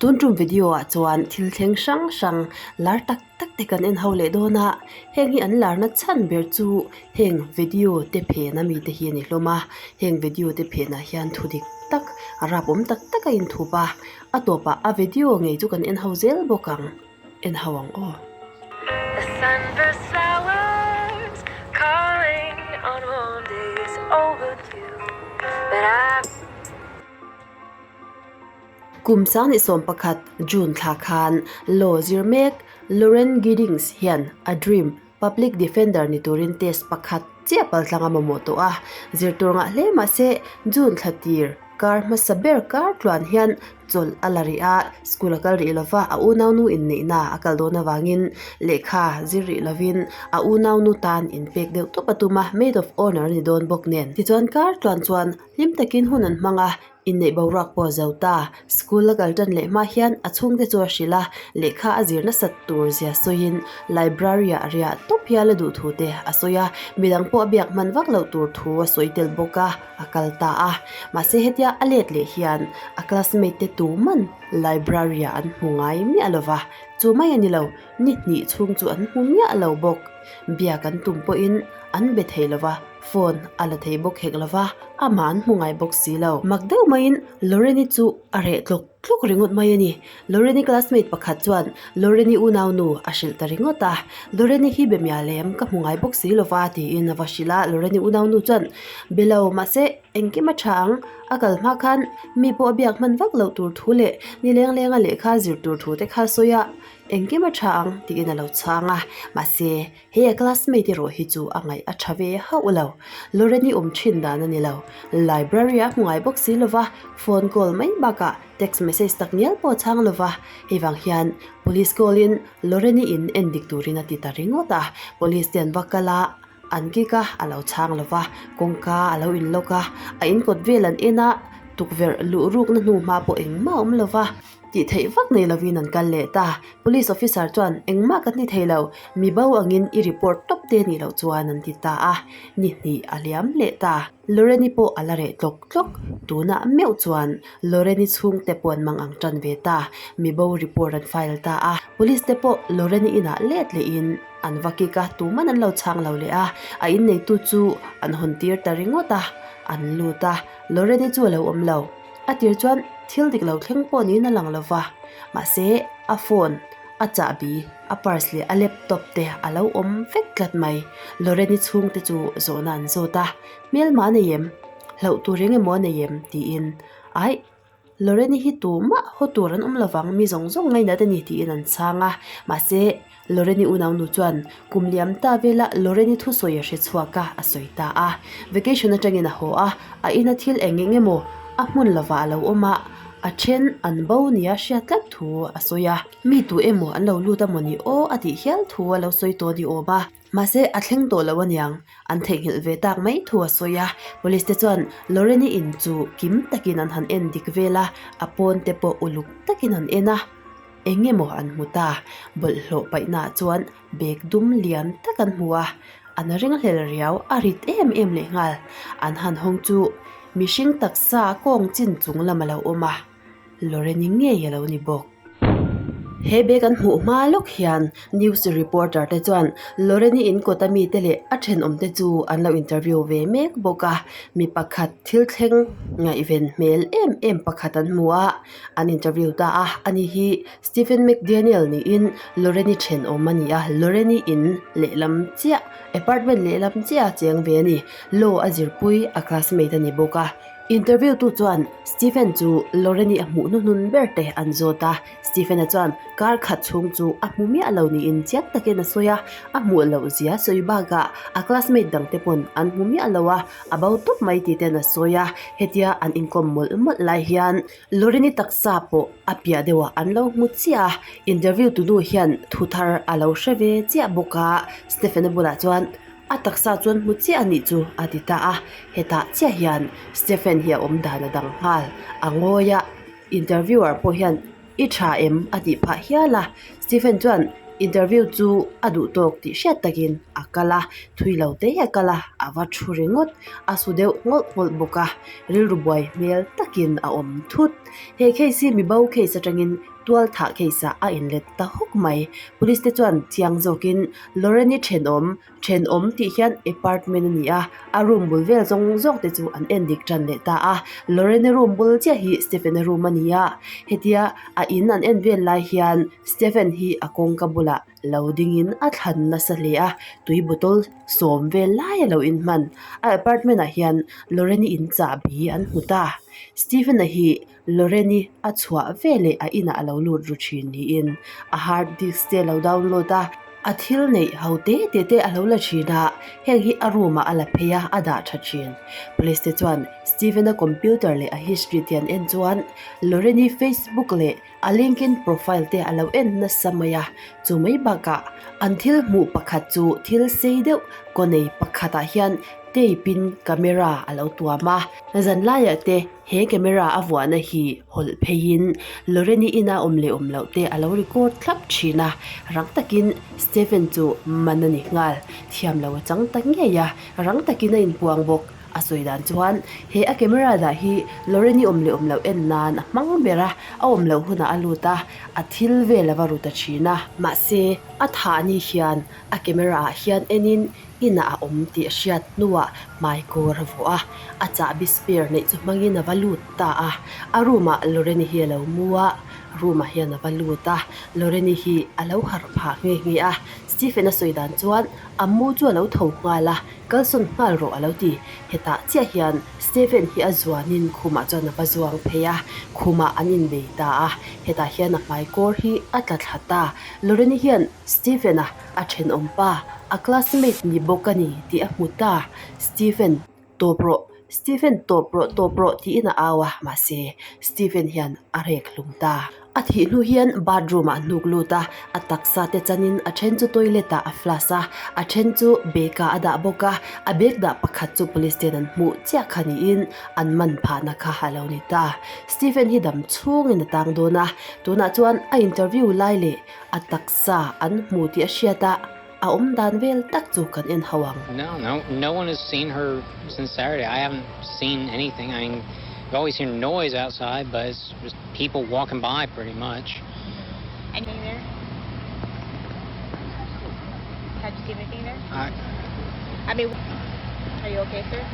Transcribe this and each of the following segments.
Tun tum video ah chuan thil thleng hrang hrang lar tak tak te kan en ho leh dawn a, heng hi an larna chhan ber chu heng video te phen ami te hi a ni hlawm a, heng video te phenah hian thu dik tak rap awm tak tak a inthup a, a tawpah a video ngei chu kan en ho zel bawk ang. En ho ang aw. The sunburst flowers calling on warm days overdue But I Kum 2011 June thla khan law zir mek Lauren Giddings hian a dream public defender ni turin test pakhat chiah paltlang a mamawh tawh a, zir tur ngah hle mahse June thla tir Kar hmasa ber kar tluan hian chawlh a la rih a, school a kal rih lova, a unaunu inneihna a kal dawn avangin lehkha zir rih lovin a unaunu tan inpek deuh tawp a tum a, maid of honour a ni dawn bawk nen. Tichuan kar tluan chuan hlim takin hun an hmang a, inneih boruak pawh a zo ta. School a kal tan leh hma hian a chhungte chu a hrilh a, lehkha a zir nasat tur zia sawiin library ah riah tawp hial a duh thu te a sawi a, midang pawh a biak hman vak loh tur thu a sawi tel bawk a. A kal ta a, mahse hetia a let leh hian a classmate te tuman library ah an hmu ngai miah lo va, chu mai a ni lo, ni hnih chhung chu an hmu miah lo bawk. Biak an tum pawhin an be thei lo va, phone a la thei bawk hek lo va, amah an hmu ngai bawk si lo. Mak deuh maiin Lorraine-i chu a reh tlawk tlawk ringawt mai a ni. Lorraine-i classmate pakhat chuan Lorraine-i unaunu a hrilh ta ringawt a, Lorraine-i hi be miah lem ka hmu ngai bawk si lova tiin a va hrilh a, Lorraine-i unaunu chuan be lo mahse engkim a tha ang, a kal hma khan mi pawh a biak hman vak loh tur thu leh ni leng lenga lehkha zir tur thu te kha sawi a, engkim a tha ang tiin a lo chhang a, mahse He a classmate erawh hi chu a ngaih a tha ve hauh lo. Lorraine-i awm thin dan a ni lo. Library a hmu ngai bawk si lova, phone call mai bakah text message tak ngial pawh a chhang lova. Hei vang hian police call in Lorraine-i in en dik turin a ti ta ringawt a. Police te an va kal a, an kick a, a lo chhang lova, kawngka a lo in lock a, a in kawt vel an en a, tukverh luh rukna hnu hma pawh engmah a awm lova. Tih theih vak nei lovin an kal leh ta. Police officer chuan engmah kan ni thei lo, mi bo angin i report tawp te nih loh chuan an ti ta a. Ni hnih a liam leh ta. Lorraine-i pawh a la reh tlawk tlawk. Tunah meuh chuan Lorraine-i chhungte pawh an mang ang tan ve ta. Mi bo report an file ta a. Police te pawh Lorraine-i inah let lehin an va kick a, tuman an lo chhang lo leh a. A inneitu chu an hawn tir ta ringawt a, an lut a. Lorraine-i chu a lo awm lo. A tir chuan thil dik lo thleng pawh niin a lang lo va, mahse a phone, a chahbi, a purse leh a laptop te a lo awm vek tlat mai. Lorraine-i chhungte chu zawhna an zawt a, Hmelma a nei em? Hlauh tur eng emaw a nei em? tiin. Aih, Lorraine-i hi tumah haw tur an awm lo vang, mi zawng zawng ngainat a ni tiin an chhang a, mahse Lorraine-i unaunu chuan kum liam ta vela Lorraine-i thusawi a hre chhuak a, a sawi ta a. Vacation atangin a haw a, a ina thil eng eng emaw a hmun lovah a lo awm a, a then an bo nia hriat tlat thu a sawi a. Mi tu emaw an lo lut a mawni aw a tih hial thu a lo sawi tawh ni awm a. Mahse, a thleng tawh lo aniang, an theihnghilh ve tak mai thu a sawi a. Police te chuan Lorraine-i in chu kim takin an han en dik vel a, a pawn te pawh uluk takin an en a. Eng emaw an hmu ta, bawlhhlawh paihnaah chuan bag dum lian tak an hmu a, an ringhlel riau a rit em em lehnghal. An han hawng chu mihring taksa kawng chin chung lam a lo awm a, Lorraine-i ngei a lo ni bawk. He bag an hmuh hma lawk hian news reporter te chuan Lorraine-i in kawta mite leh a thenawmte chu an lo interview ve mek bawk a, mi pakhat thil thleng ngaihven hmel em em pakhat an hmu a. An interview ta a, ani hi Stephen McDaniel niin Lorraine-i thenawm a ni a, Lorraine-i in lehlam chiah, apartment lehlam chiah a cheng ve a ni. Law a zirpui, a classmate a ni bawk a. Interview tu chuan Stephen chu Lorraine-i a hmuh hnuhnun ber te an zawt a, Stephen-a chuan kar khat chhung chu a hmu miah lo niin chiang takin a sawi a, a hmuh loh zia sawi bakah a classmate dangte pawn an hmu miah lo a, a bo tawp mai tih ten a sawi a, hetia an inkawm mawlh mawlh lai hian Lorraine-i taksa pawh a piah deuhah an lo hmu chiah a, interview tunu hian thu thar a lo hre ve chiah bawk a, Stephen-a bulah chuan a taksa chuan hmu chiah a nih chu a ti ta a, hetah chiah hian Stephen hi a awm dan a dang nghal, a ngawi a, interviewer pawh hian I tha em? a tih phah hial a, Stephen chuan interview chu a duh tawk tih hriat takin a kal a, thui lo te a kal a, a va thu ringawt, a su deuh ngawlh ngawlh bawk a, rilru buai hmel takin a awm thut. He case hi mi bo case atangin tual thah case ah a inlet ta hawk mai. Police te chuan chiang zawkin Lauren-i thenawm thenawm tih hian apartment a ni a, a room bul vel zawng zawng te chu an en dik tan leh ta a. Lauren-i room bul chiah hi Stephen-a room a ni a, hetia a in an en vel lai hian Stephen hi a kawngka bulah lo dingin a thlan nasa hle a, tui bottle sawm vel lai a lo inhman. A apartment ah hian Lauren-i in chahbi an hmu ta. Stephen-a hi Lauren-i a chhuah veleh a inah a lo lut ru thin niin a hard disk te a lo download a, a thil neih ho te te te a lo la thin a, heng hi a room ah a la phei a, a dah tha thin. Police te chuan Stephen-a computer leh a history te an en chuan Lauren-i Facebook leh A LinkedIn profile te a lo en nasa mai a, chu mai bakah an thil hmuh pakhat chu thil sei deuh kaw nei pakhatah hian tape in camera a lo tuam a, zan laiah te he camera a vuahna hi hawlh pheiin Loreni ina awm leh awm loh te a lo record thlap thin a, rang takin Stephen chu man a ni nghal, thiam lo a chang ta ngei a, rang takin a inpuang bawk. A sawi dan chuan he a camera dah hi Loreni awm leh awm loh en nan a hmang ber a, a awm loh hunah a lut a, a thil vel a va ru ta thin a. Mahse, a thah ni hian a camera ah hian enin inah a awm tih a hriat hnuah hmai kawr a vuah a, a chahbi spare neih chu hmangin a va lut ta a. A room ah Loreni hi a lo mu a, room ah hian a va lut a, Loreni hi a lo harh phah nghe nghe a. Stephen a sawi dan chuan a mu chu a lo tho nghal a, Kalsawn nghal rawh a lo ti. Hetah chiah hian Stephen hi a zuanin khumah chuan a va zuang phei a, khumah an inbei ta a. Hetah hian a hmai kawr hi a tla thla ta. Loreni hian Stephen-a a thenawm pa, a classmate ni bawk a ni tih a hmu ta. Stephen, tawp rawh! Stephen tawp rawh tawp rawh tiin a au a, mahse Stephen hian a rek hlum ta. A thih hnu hian bathroom ah hnuk lut a, a taksa te chanin a then chu toilet ah a flush a, a then chu bag ah a dah bawk a, a bag dah pakhat chu police ten an hmuh chiah kha niin an man phahna kha a lo ni ta. Stephen hi dam chhungin a tang dawn a, tunah chuan a interview lai leh a taksa an hmu tih a hriat a, A awm dan vel tak chu kan en ho ang. No, no, no one has seen her since Saturday. I haven't seen anything. I mean, you always hear noise outside, but it's just people walking by pretty much. Anything there? Had you seen anything there? I, I mean, are you okay, sir?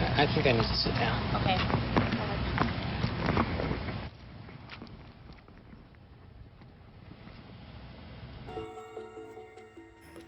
I, I think I need to sit down. Okay.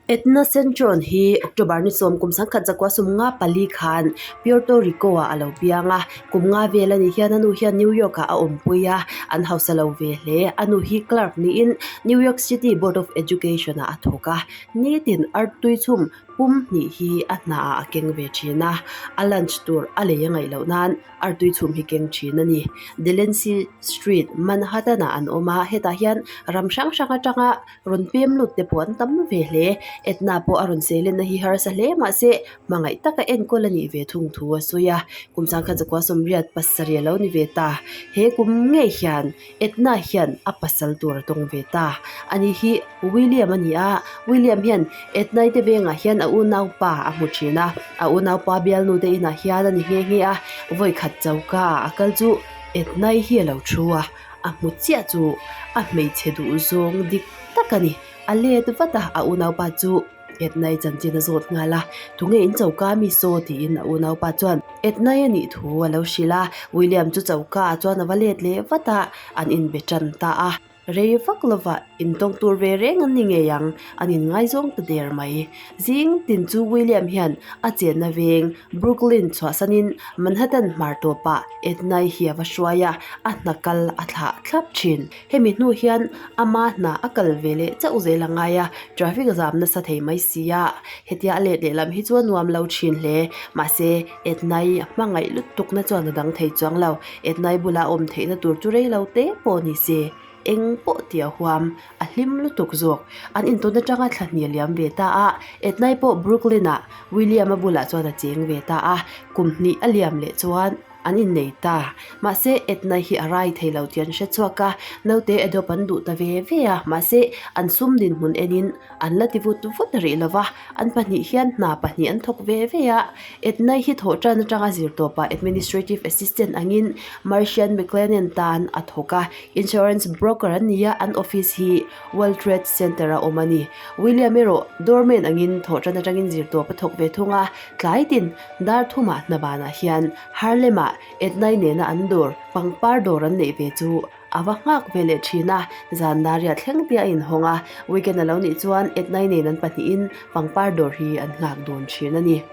Edna Centron hi October ni sawm kum sangkhat zakua sum nga pali khan Puerto Rico ah a lo piang a, kum nga vel a nih hian a nu hian New York ah a awmpui a, an hausa lo ve hle. A nu hi clerk niin New York City Board of Education ah a thawk a, nitin artui chhum pum hnih hi a hna ah a keng ve thin a, a lunch tur a lei a ngaih loh nan artui chhum hi keng thin a ni. Delancey Street, Manhattan ah an awm a, hetah hian ram hrang hrang atanga rawn pem lut te pawh an tam ve hle. Edna pawh a rawn seilenna hi harsa hle mahse hmangaih taka enkawl a nih ve thung thu a sawi a, kum sangkhat zakua sawmriat pasarih a lo ni ve ta. He kum ngei hian Edna hian a pasal tur a tawng ve ta. Ani hi William a ni a, William hian Edna-i te vengah hian a unaupa a hmu thin a, a unaupa bialnu te inah hian a ni nghe nghe a, vawi khat choka ah a kal chu Edna-i hi a lo thu a, a hmu chiah chu a hmeichhe duh zawng dik tak a ni. A let vat a, a unaupa chu Edna-i chanchin a zawt nghal a, Tunge in choka mi saw? tiin a unaupa chuan Edna-i a nih thu a lo hrilh a, William chu choka ah chuan a va let leh vat a, an inbe tan ta a. Rei vak lovah intawng tur ve reng an ni ngei ang, an inngaizawng ta der mai. Zing tin chu William hian a chenna veng Brooklyn chhuahsanin Manhattan hmar tawpah Edna-i hi a va hruai a, a hna kal a thlah thlap thin. Hemi hnu hian ama hna a kal ve leh chauh zel a ngai a, traffic zam nasa thei mai si a, hetia a let lehlam hi chu a nuam lo thin hle. Mahse, Edna-i a hmangaih lutukna chuan a dang thei chuang lo. Edna-i bula awm theihna tur chu rei lo te pawh ni se, eng pawh tih a huam, a hlim lutuk zawk. An intawn atanga thla hnih a liam ve ta a, Edna-i pawh Brooklyn-ah William-a bulah chuan a cheng ve ta a, kum hnih a liam leh chuan. an innei ta. Mahse, Edna hi a rai thei lo tih an hre chhuak a, naute adopt an duh ta ve ve a, mahse, an sum dinhmun enin an la ti vut vut rih lo va, an pahnih hian hna pahnih an thawk ve ve a. Edna hi thawh tan atanga zir tawpah Administrative Assistant angin Marcian McLennan tan a thawk a, Insurance Broker an ni a, an office hi World Trade Center a awm a ni. William erawh doorman angin thawh tan atangin zir tawp a thawk ve thung a, tlai tin dar thumah hna banah hian Harlem-ah Edna-i nena an dawr, pangpar dawr an neih ve chu a va nghak ve leh thin a, zan dariah thleng te a inhawng a, weekend a lo nih chuan Edna-i nen an pahnihin pangpar dawr hi an nghak dun thin a ni.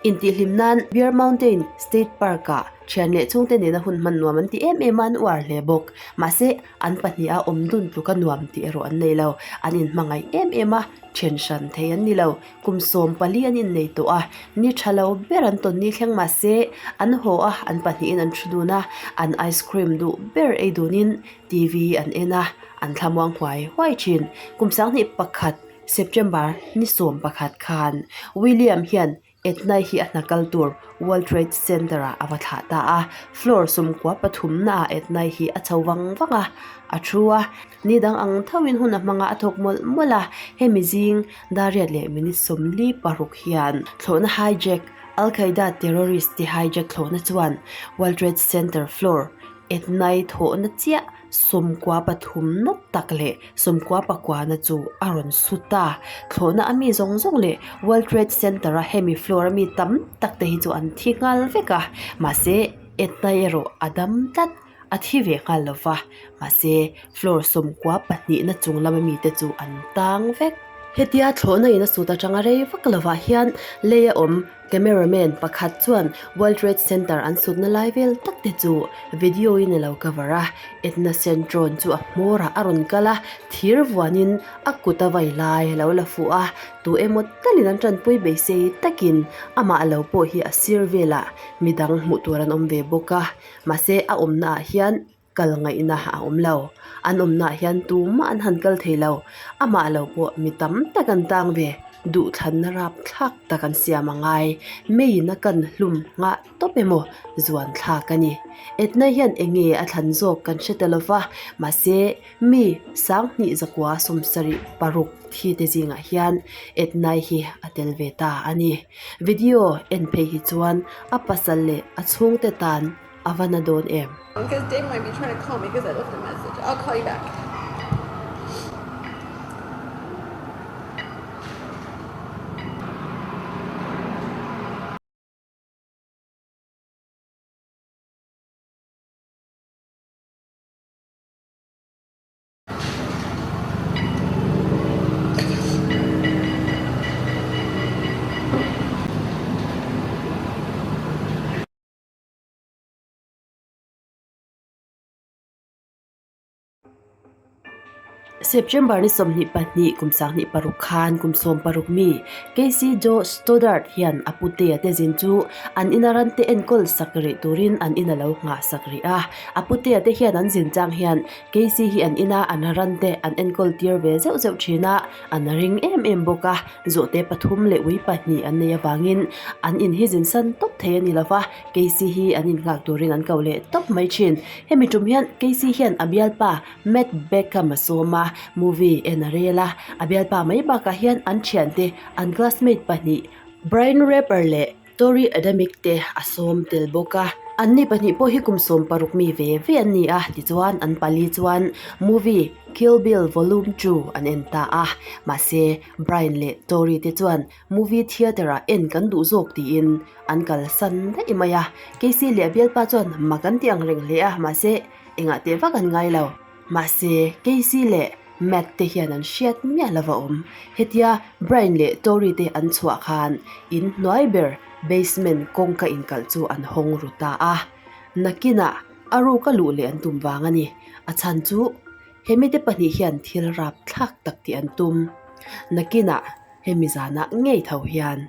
Intihhlim nan Bear Mountain State Park-ah thian leh chhungte nena hun hman nuam an ti em em a, an uar hle bawk. Mahse, an pahniha awm dun tluka nuam tih erawh an nei lo. An inhmangaih em em a, then hran thei an ni lo. Kum 14 an innei tawh a, ni tha lo ber an tawn ni thleng mah se, an haw a, an pahnihin an thu dun a, an ice cream duh ber ei dunin TV an en a, an thlamuang huai huai thin. Kum 21 September ni 11 khan William hian Edna hi a hna kal tur World Trade Center ah a va thlah ta a, floor 13 naah Edna hi a chho vang vang a, a thu a, ni dang ang thoin hun a hmanga a thawk mawlh mawlh a, hemi zing Dariat leh minute 46 hian thlawhna hijack, Al Qaeda terrorist te hijack thlawhna chuan World Trade Center floor Edna-i thawhna chiah 13 na tak leh 19 na chu a rawn su ta. Thlawhna a mi zawng zawng leh World Trade Center a hemi floor a mi tam tak te hi chu an thi nghal vek a, mahse Edna-i erawh a dam tlat. A thi ve nghal lo va, mahse floor 92 na chung lama mite chu an tang vek. Hetia thlawhna in a sut atanga rei vak lovah hian lei a awm cameraman pakhat chuan World Trade Center an sutna lai vel tak te chu video in a lo cover a, Edna Centron chu a hmawrah a rawn kal a, thir vuanin a kut a vai lai a lo la fuh a, tu emaw talin an tanpui beisei takin amah lo pawh hi a sir velah midang hmuh tur an awm ve bawk a. Mahse a awmna ah hian kal ngaihna a awm lo. An awmna ah hian tumah an han kal thei lo. Amah lo pawh mi tam tak an tang ve. Duhthlanna rap thlak tak an siam a ngai. Meiin a kan hlum nghah tawp emaw zuan thlak a ni. Edna hian eng nge a thlan zawk kan hre ta lo va, mahse mi 2176 thi te zingah hian Edna hi a tel ve ta a ni. Video en phei hi chuan a pasal leh a chhungte tan a va na dawn em? Because Dave might be trying to call me because I left a message. I'll call you back. September ni 22 kum 26 khan kum 16 mi Casey Joe Stoddard hian a putea te zin chu an ina ran te enkawl sak rih turin an ina lo nghah sak rih a. A putea te hian an zin chang hian Casey hi an ina an ran te an enkawl tir ve zeuh zeuh thin a, an ring em em bawk a, zawhte pathum leh ui pahnih an nei avangin an in hi zin san tawp thei a ni lo va, Casey hi an innghak turin an ko leh tawp mai thin. Hemi tum hian Casey hian a bialpa Matt Beckham a sawm a, movie en a rel a, a bialpa mai bakah hian an thiante an classmate pahnih Brian Rapper leh Tori Adamyk te a sawm tel bawk a, anni pahnih pawh hi kum 16 mi ve ve an ni a, tichuan an pali chuan movie Kill Bill Volume 2 an en ta a, mahse Brian leh Tori te chuan movie theatre ah en kan duh zawk tiin an kalsan daih mai a, Casey leh a bialpa chuan mak an ti ang reng hle a, mahse engah teh vak an ngai lo. Mahse Casey leh Matt te hian an hriat miah lova awm. Hetia Brian leh Tori te an chhuah khan in hnuai ber basement kawngka inkalh chu an hawng ru ta a. Nakinah a ruka luh leh an tum vang a ni. A chhan chu hemi te pahnih hian thil rap thlak tak tih an tum. Nakinah hemi zanah ngei tho hian.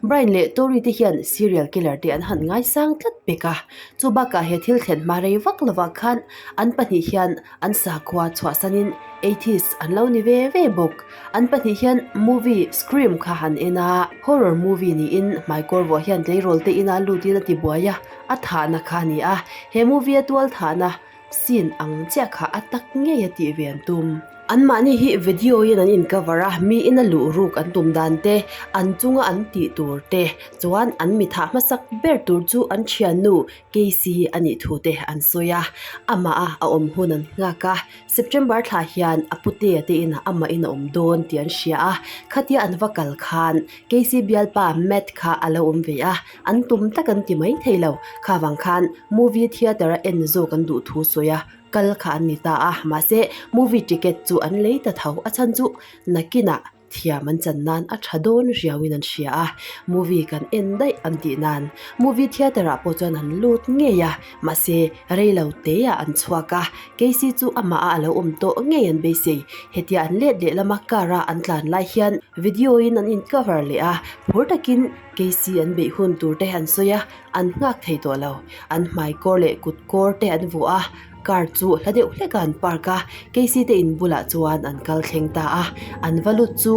Brian leh Tori te hian serial killer te an han ngaisang tlat pek a, chu bakah he thil thlen hma rei vak lovah khan an pahnih hian an sakhua chhuahsanin atheist an lo ni ve ve bawk. An pahnih hian movie Scream kha han en a, horror movie niin hmaikawr vuah hian tleirawl te ina lutin a ti buai a, a thahna kha a ni a, he movie a tual thahna Scene ang chiah kha a tak ngei a tih ve an tum. Anmahni hi video in an in cover a, mi ina luh ruk an tum dan te, an chunga an tih tur te, chuan an mi thah hmasak ber tur chu an thiannu Casey a nih thu te an sawi a. Amah a a awm hun an nghak a, September thla hian a putea te inah amah in a awm dawn tih an hria a, khatia an va kal khan Casey bialpa Matt kha a lo awm ve a, An tum tak an ti mai thei lo. Kha vang khan movie theatre a en zawk an duh thu sawi a, kal kha an ni ta a. Mahse, movie ticket chu an lei ta tho. A chhan chu nakinah thiam an chan nan a tha dawn riauin an hria a, movie kan en daih an tih nan. Movie theatre ah pawh chuan an lut ngei a, mahse rei lo teah an chhuak a. Casey chu amah a lo awm tawh ngei an beisei. Hetia an let lehlam a car a an tlan lai hian video in an in cover leh a, phur takin Casey an beih hun tur te an sawi a, an nghak thei tawh lo. An hmai kawr leh kut kawr te an vuah a, car chu hla deuh hlek a an park a, Casey te in bulah chuan an kal thleng ta a, an va lut chu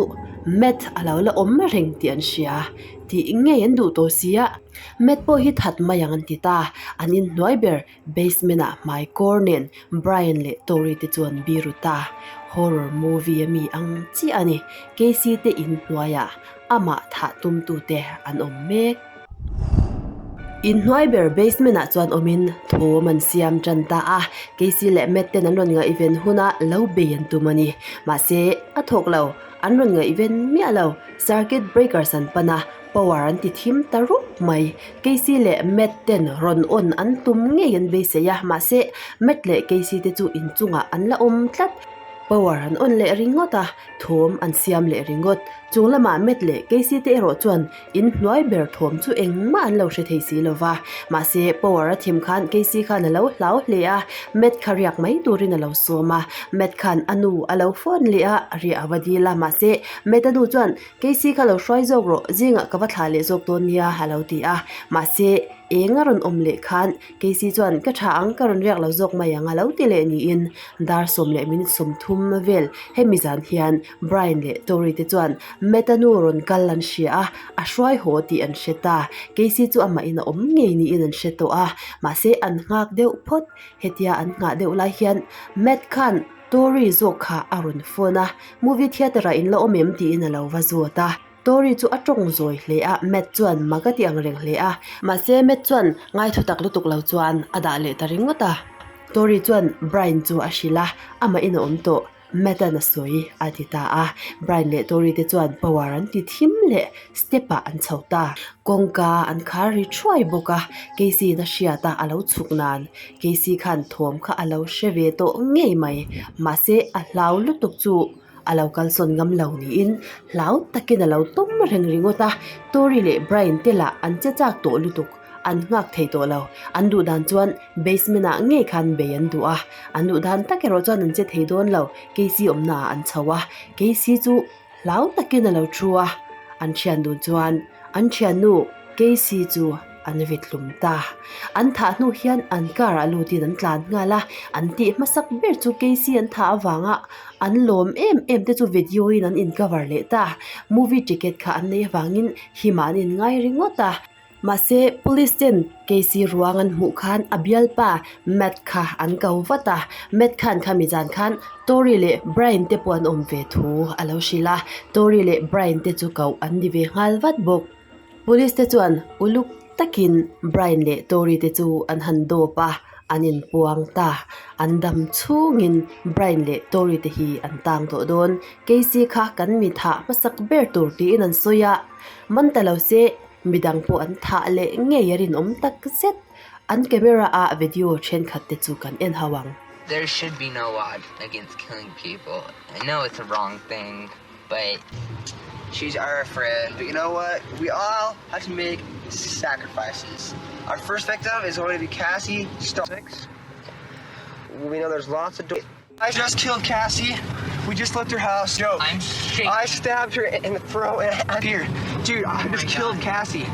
Matt a lo la awm reng tih an hria. Tih ngei an duh tawh si a, Matt pawh hi that mai ang an ti ta, an inhnuai ber Basement ah hmai kawr nen Brian leh Tori te chu an biru ta. Horror movie a mi ang chiah a ni. Casey te in hnuaiah amah thah tum tu te an awm mek. In hnuai ber basement ah chuan awmin thawm an siam tan ta a. Casey leh Matt ten an rawn ngaihven huna lo bei an tum a ni. Mahse a thawk lo. An rawn ngaihven miah lo. Circuit breakers an pan a. Power an ti thim ta rup mai. Casey leh Matt ten rawn on an tum ngei an beisei a, mahse Matt leh Casey te chu inchungah an la awm tlat. Power an on leh ringawt a, thawm an siam leh ringawt. Chung lamah Matt leh Casey te erawh chuan inhnuai ber thawm chu engmah an lo hre thei si lo va. Mahse power a thim khan Casey khan a lo hlau hle a, Matt kha riak mai turin a lo sawm a. Matt khan a nu a lo phone leh a, riah a va dil a, mahse Matt a nu chuan Casey kha lo hruai zawk rawh, zingah ka va thlah leh zawk dawn nia a lo ti a. Mahse, eng a rawn awm leh khan Casey chuan ka tha ang, ka rawn riak lo zawk mai ang a lo ti leh niin dar sawm leh minute 30 vel hemi zan hian Brian leh Tori te chuan Matt-a nu rawn kal an hria a, a hruai haw tih an hre ta. Casey chu amahin a awm ngei niin an hre tawh a, mahse an nghak deuh phawt. Hetia an nghah deuh lai hian Matt khan Tori zawk kha a rawn phone a, movie theatre ah in la awm em tiin a lo va zawt a. Tori chu a tawng zawi hle a, Matt chuan mak a ti ang reng hle a. Mahse Matt chuan ngaithu tak lutuk lo chuan a dah leh ta ringawt a. Tori chuan Brian chu a hrilh a, amah in a awm tawh, Matt an a sawi a ti ta a. Brian leh Tori te chuan power an ti thim leh step ah an chho ta. Kawngka an khar ri thuai bawk a, Casey in a hriat a, a lo chhuk nan. Casey khan thawm kha a lo hre ve tawh ngei mai, mahse a hlau lutuk chu a lo kalsawn ngam lo niin hlau takin a lo tum reng ringawt a, Tori leh Brian te lah an che chak tawh lutuk, an nghak thei tawh lo, an duh dan chuan basement ah ngei khan bei an duh a, an duh dan tak erawh chuan an che thei dawn lo, Casey awmna ah an chho a, Casey chu. Hlau takin a lo thu a, an thian dun chuan an thiannu Casey chu an vit hlum ta. An thah hnu hian an car ah lutin an tlan nghal a, an tih hmasak ber chu Casey an thah avanga an lawm em em te chu video in an in cover leh ta. Movie ticket kha an nei avangin himah an in ngai ringawt a. Mahse, Police ten Casey ruang an hmuh khan a bialpa Matt kha an ko vat a, Matt khan khami zan khan Tori leh Brian te pawh an awm ve thu a lo hrilh a, Tori leh Brian te chu koh an ni ve nghal vat bawk. Police te chuan uluk takin Brian leh Tori te chu an han dawp a, an inpuang ta. An dam chhungin Brian leh Tori te hi an tang tawh dawn. Casey kha kan mi thah hmasak ber tur tiin an sawi a, man ta lo se Midang pawh an thah leh ngei a rinawm tak zet. An camera ah video thenkhat te chu kan en ho ang. There should be no law against killing people. I know it's a wrong thing, but. She's our friend, but you know what? We all have to make sacrifices. Our first victim is going to be Cassie Star. We know there's lots of. I just killed Cassie. We just left her house. Joke. I'm shaking. I stabbed her in the throat and I'm here. Dude, I just killed Cassie.